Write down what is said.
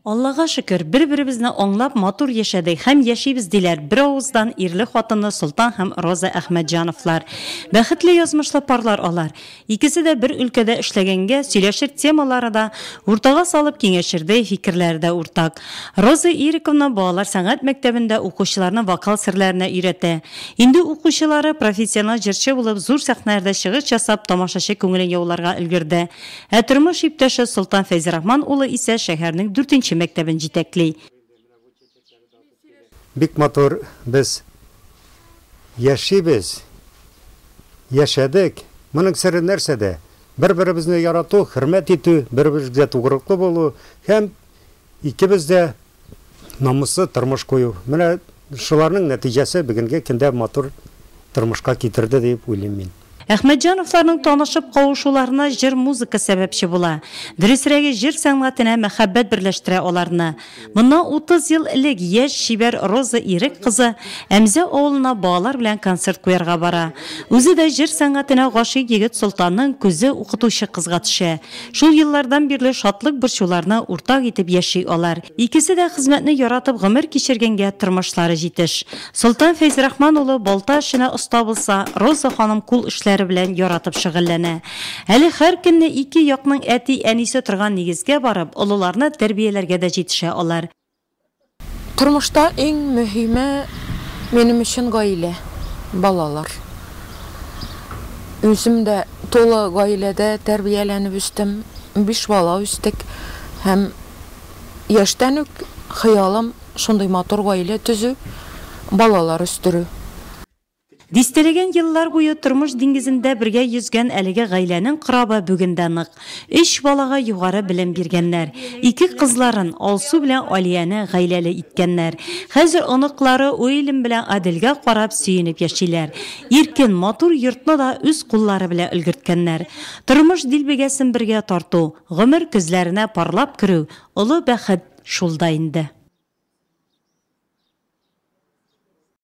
Аллага шөкер, бер-беребезне аңлап, матур яшәдек һәм яшибез, диләр беравыздан ирле-хатынлы Солтан һәм Роза Әхмәтҗановлар. Бәхетле язмышлы парлар алар. Икесе дә бер өлкәдә эшләгәнгә, сөйләшер темалары да, уртага салып киңәшердәй фикерләре дә уртак. Роза Ирековна балалар сәнгать мәктәбендә укучыларны вокал серләренә өйрәтә. Инде укучылары профессиональ җырчы булып, зур сәхнәләрдә чыгыш ясап, тамашачы күңелен яуларга өлгерде. Ә тормыш иптәше Солтан Фәйзрахман улы исә шәһәрнең дүртенче мәктәбен җитәкли. Бик матур без яшибез, яшәдек. Моның сере нәрсәдә? Бер-беребезне ярату, хөрмәт итү, бер-беребезгә тугрылыклы булу һәм икебез дә намуслы тормыш кую. Менә шуларның нәтиҗәсе бүгенге көндә матур тормышка китерде дип уйлыйм мин. Әхмәтҗановларның танышып кавышуларына җыр-музыка сәбәпче була. Дөресрәге, җыр сәнгатенә мәхәббәт берләштерә аларны. Моннан 30 ел элек яшь, чибәр Роза Ирек кызы Әмзә авылына балалар белән концерт куярга бара. Үзе дә җыр сәнгатенә гашыйк егет Солтанның күзе укытучы кызга төшә. Шул еллардан бирле шатлык-борчуларны уртак итеп яши алар. Икесе дә хезмәтне яратып гомер кичергәнгә тормышлары җитеш. Солтан Фәйзрахман улы балта эшенә оста булса, Роза ханым кул эшләре белән яратып шөгыльләнә. Әле һәр көнне ике якның әти-әнисе торган нигезгә барып, олыларны тәрбияләргә дә җитешә алар. Тормышта иң мөһиме минем өчен гаилә, балалар. Үзем дә тулы гаиләдә тәрбияләнеп үстем, биш бала үстек һәм яшьтән үк хыялым шундый матур гаилә төзү, балалар үстерү. Дистәләгән еллар буе тормыш диңгезендә бергә йөзгән әлеге гаиләнең корабы бүген дә нык. Өч балага югары белем биргәннәр. Ике кызларын, Алсу белән Алияне гаиләле иткәннәр. Хәзер оныклары Уильям белән Аделгә карап сөенеп яшиләр. Иркен, матур йортны да үз куллары белән өлгерткәннәр. Тормыш дилбегәсен бергә тарту, гомер көзләренә парлап керү, олы бәхет шул да инде.